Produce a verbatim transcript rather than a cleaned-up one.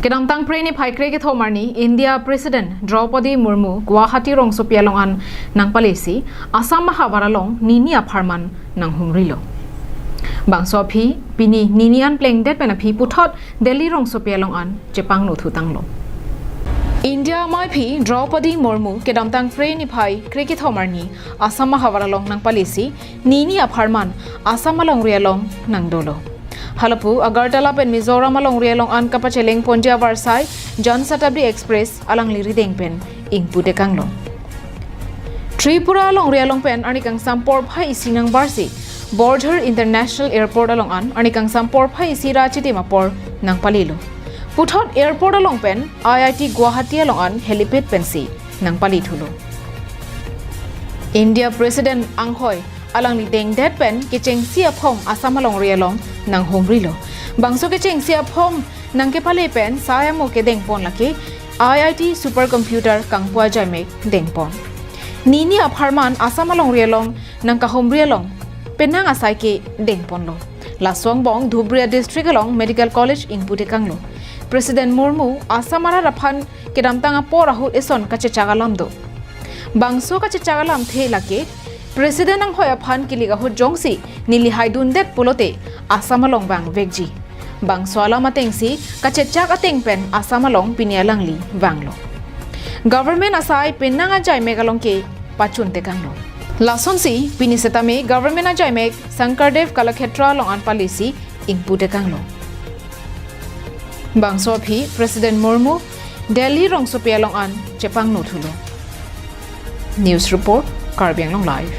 Kedamtang Phre niphai kre kethom arni India President Draupadi Murmu Guwahati rongsopi along an nangpalesi Assam ahavar along nini apharman nanghumrilo. Bangso aphi pini nini an plengdet pen aphi puthot Delhi rongsopi along an chepangno thutanglo. India amaiphi Draupadi Murmu kedamtang Phre niphai kre kethom arni Assam ahavar along nangpalesi nini apharman Assam alongri along nangdolo. Halapu Agartala pen Mizoram alongri along an kapacheleng ponji avarsai Jan Shatabdi Express alangli rideng pen ingpu tekanglo. Tripura alongri along pen arni kangsam porphai isi nangbarsi Borjhar International Airport along an arni kangsam porphai isi ra chitim apor nangpalilo. Puthot airport along pen I I T Guwahati along an helipad pensi nangpalithulo. India President anghoi alangli dengdet pen kechengsi aphong Assam alongri along nanghumrilo. Bangso kechengsi aphong nangkepale pen sai amo kedengpon lake I I T supercomputer kangpu ajaimek dengpon. Nini apharman Assam alongri along nangkahumri along penang asai ke dengponlo. Laso angbong Dhubria district along medical college ingpu tekanglo. President Murmu Assam arat aphan kedamtang apor ahut eson kachechak alam do. Bangso kachechak alamthe lake President anghoi aphan kilik ahut jongsi neli haidundet pulote Assam along vangvekji. Bangso alam atengsi kachechak ateng pen Assam along pini alangli vanglo. Government asai penang ajaimek along ke pachun tekanglo. Lasonsi pini setame government ajaimek Shankardev Kalakhetra along an palesi ingpu tekanglo. Bangso aphi President Murmu Delhi rongsopi along an chepangno thulo. News report, Karbi Anglong Live.